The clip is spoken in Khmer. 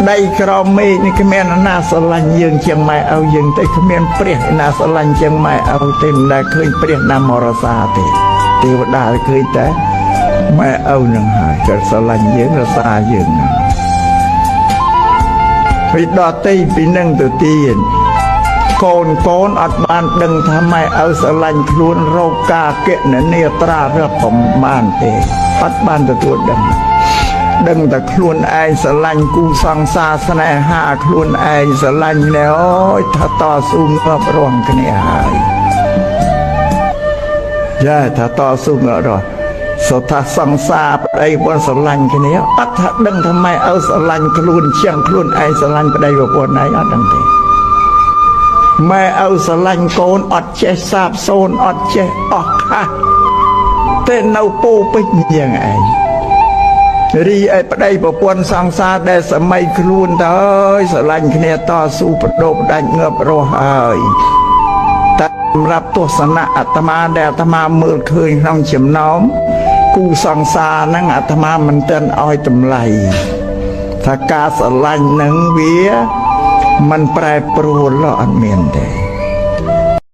ដីក្រោមមេឃនេះគ្មានណាស្រឡាញ់យើងជាងម៉ែឪយើងទេ គ្មានព្រះណាស្រឡាញ់ជាងម៉ែឪទេ មិនដែលឃើញព្រះណាមរសាទេ ទេវតាឃើញតែម៉ែឪនឹងហើយ ក៏ស្រឡាញ់យើង រសាយើងហ្នឹង។ ពីដល់ទីពីនឹងទៅទៀត កូនកូនអត់បានដឹងថាម៉ែឪស្រឡាញ់ខ្លួន រោគការគណនាត្រារាប់ប្រមាណទេ អត់បានទទួលដឹង ដឹងតែខ្លួនឯងស្រឡាញ់គូសង្សារស្នេហាខ្លួនឯង ស្រឡាញ់ណែ អូយថាតស៊ូងាប់រងគ្នាហើយ យ៉ាថាតស៊ូងាប់រស់ សថាសង្សារប្តីប្រពន្ធស្រឡាញ់គ្នា អត់ថាដឹងថាម៉ែឪស្រឡាញ់ខ្លួនជាងខ្លួនឯងស្រឡាញ់ប្តីប្រពន្ធឯង អត់ដឹងទេ។ ម៉ែឪស្រឡាញ់កូនអត់ចេះសាបសូន្យ អត់ចេះអស់ខាស់ទេ នៅពោពេញយ៉ាងឯង។ រីឯប្តីប្រពន្ធសង្សារដែលសម័យខ្លួនទៅ អើយស្រឡាញ់គ្នាតស៊ូបដោផ្ដាច់ងាប់រស់ហើយ។ តែសម្រាប់ទស្សនៈអាត្មាដែលអាត្មាមើលឃើញក្នុងចំណោមគូសង្សារហ្នឹង អាត្មាមិនទាន់ឲ្យតម្លៃថាការស្រឡាញ់នឹងវាមិនប្រែប្រួល អត់មានទេ។